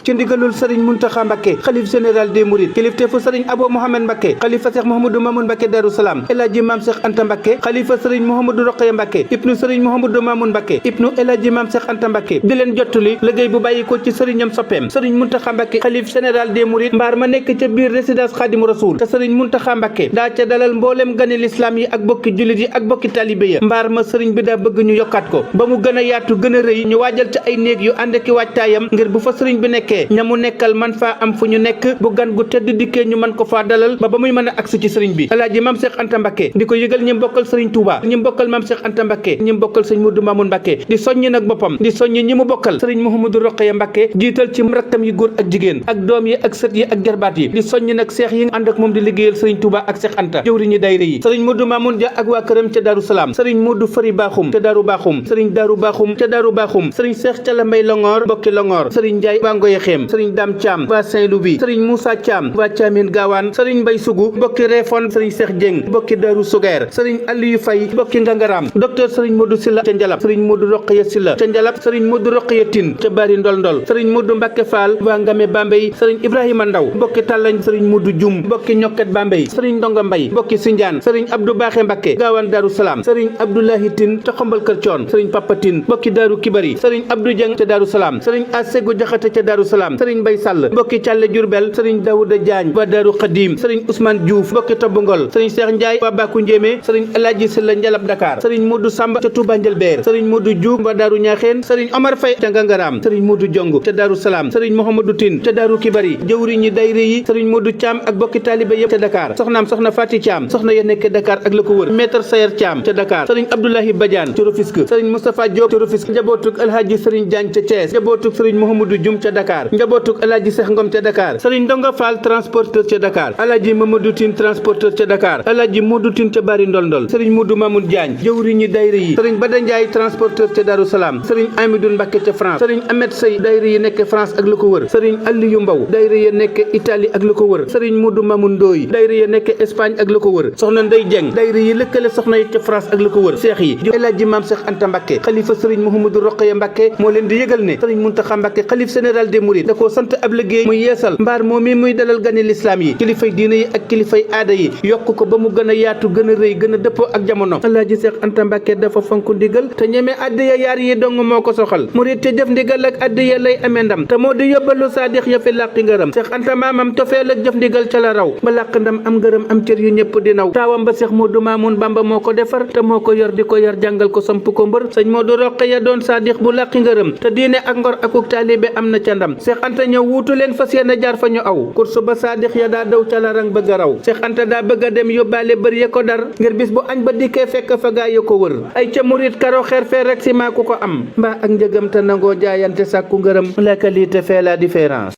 ci ndigalul sëriñ Muntaxa Mbàkke xalif général des mourides kilifteefu sëriñ Abo Mohamed Mbàkke xalifa Cheikh Mouhamadou Mamoun Mbàkke Darou Salam El Hadji Mame Cheikh Anta Mbàkke xalifa sëriñ Mouhamadou Rokhaya Mbàkke ibnu sëriñ Mouhamadou Mamoun Mbàkke ibnu El Hadji Mame Cheikh Anta Mbàkke di leen jottali liggéey bu bàyyi ko ci sëriñam soppeem sëriñ Muntaxa Mbàkke xalif général des mourides mbaar ma nekk ca biir résidence Xaadimu Rasuul te sëriñ Muntaxa Mbàkke daa ca dalal mbooleem gani lislaam yi ak bokki jullit yi ak bokki talibé ya mbaar ma sëriñ bi daa bëgg ñu yokkaat ko ba mu gën a yaatu gën a rëy ñu waajal ca ay néeg yu ànd ki waajtaayam ngir bu fa sëriñ bi nekkee ña mu nekkal man faa am fu ñu nekk bu gan gu tedd dikkee ñu mën ko faa dalal ba muy mën a agsi ci sëriñ bi alaaji Mame Cheikh Anta Mbàkke di ko yëgal ñi bokkal sëriñ Touba ñi bokkal Mame Cheikh Anta Mbàkke ñi bokkal sëriñ Modou Mamoun Mbàkke di soññi nag boppam di soññi ñi mu bokkal sëriñ Mouhamadou Rokhaya Mbàkke jiital ci rakkam yi góor ak jigéen ak doom yi ak sët yi ak jarbaat yi di soññi nag seex yi ànd ak moom di liggéeyal sëriñ Touba ak Cheikh Anta jëwriñu dayra yi sëriñ Modou Mamoun Dia ak waa këram ca Darou Salam sëriñ Modou Fari Bakhoum ca Darou Bakhoum sëriñ Darou Bakhoum ca Darou Bakhoum sëriñ Cheikh Cala Mbay Longoor bokki Longoor sëriñ Ndiaye waa Ngoye Xem sëriñ Dame Thiam waa Saint-Louis sëriñ Moussa Thiam waa Thiamène Gawane sëriñ Mbay Sougou bokki Réfone sëriñ Cheikh Dieng bokki Darou Souguer sëriñ Aliou Faye bokki Ngangaram docteur sëriñ Modou Silla ca Njalab sëriñ Modou Rokhaya Silla ca Njalab sëriñ Modou Rokhaya Tine ca Bari Ndol Ndol sëriñ Modou Mbacke Fall waa Ngame Bambey sëriñ Ibrahima Ndaw bokki Tallañ sëriñ Modou Dioum bokki Ñokket Bambey sëriñ Ndonga Mbay bokki Sindiane sëriñ Abdou Baxé Mbacke Gawane Darou Salam sëriñ Abdoulahi Tine ca Xombal Kër Coon sëriñ Papa Tine bokki Darou Kibari sëriñ Abdou Dieng ca Darou Salam sëriñ Assegu Jaxate ca Darou Salam sëriñ Mbay Sall bokki Thialé Diourbel sëriñ Daouda Diagne waa Darou Khadim sëriñ Ousmane Diouf bokki Tobongol sëriñ Cheikh Ndiaye waa Baku Njémé sëriñ Eladji Silla Njalab Dakar sëriñ Modou Samba ca Touba Njalbeer sëriñ Modou Diouf waa Darou Ñaaxeen sëriñ Omar Faye ca Ngangaram sëriñ Modou Jong ca Darou Salam sëriñ Mouhamadou Tine ca Darou Kibari jëwriñi dayre yi sëriñ Modou Thiam ak bokki talibé yëpp ca Dakar soxnaam soxna Fati Thiam soxna ya nekk Dakar ak la ko wër maître Sayer Thiam ca Dakar sëriñ Abdoulahi Badiane ca Rufisque sëriñ Moustapha Diop ca Rufisque njabootuk Alhaji sëriñ Diagne ca Thiès njabootuk sëriñ Mouhamadou Dioum ca Dakar njabootuk Alhaji Cheikh Ngom ca Dakar sëriñ Ndonga Fall transporteur ca Dakar Alhaji Mamadou Tine transporteur ca Dakar Alhaji Modou Tine ca Bari Ndol Ndol sëriñ Modou Mamoun Diagne jëwriñi dayre yi sëriñ Bada Ndiaye transporteur ca Darou Salam sëriñ Amidou Mbacke ca France sëriñ Ahmed Sey dayre yi nekk France ak la ko wër sëriñ Aliou Mbaw dayre yi nekk Italie ak la ko wër sëriñ Modou Mamoun Ndoy dayre yi nekk Espagne ak la ko wër soxna Ndey Dieng dayre yi lëkkale soxna yi ca France ak la ko wër seex yi El Hadji Mame Cheikh Anta Mbacke xalifa sëriñ Mouhamadou Rokhaya Mbacke moo leen di yëgal ne sëriñ Muntaxa Mbacke xalif général des mourides da koo sant ab liggéey muy yeesal mbaar moom muy dalal gani lislaam yi kilifay diine yi ak kilifay aada yi yokk ko ba mu gën a yaatu gën a rëy gën a dëppoo ak jamono El Hadji Cheikh Anta Mbacke dafa fonk ndigal te ñeme addiya yaar yi dong moo ko soxal murid te jëf ndigal ak addiya lay amee ndam te moo di yóbbalu saadix ya fi làqi ngërëm Cheikh Anta maamam tofeel ak jëf ndigal ca la raw ba làq ndam am ngërëm am cër yu ñëpp di naw taawam ba Cheikh Modou Mamoun Bamba moo ko defar te moo ko yor di ko yar jàngal ko samp ko mbër sëñ Modou Rokhaya doon saadix bu làqi ngërëm te diine ak ngor akuk taalibe am na ca ndam Cheikh Anta ñëw wuutu leen fas yéene jaar fa ñu aw kursu ba saadix ya daa daw ca la rang bëgg a raw Cheikh Anta daa bëgg a dem yóbbaale bër ya ko dar ngir bis bu añ ba dikkee fekk fa gaa ya ko wër ay ca murit karo xeer fee rek si maa ku ko am mbaa ak njëgam te nangoo jaayante sàkku ngërëm la qualité fait la différence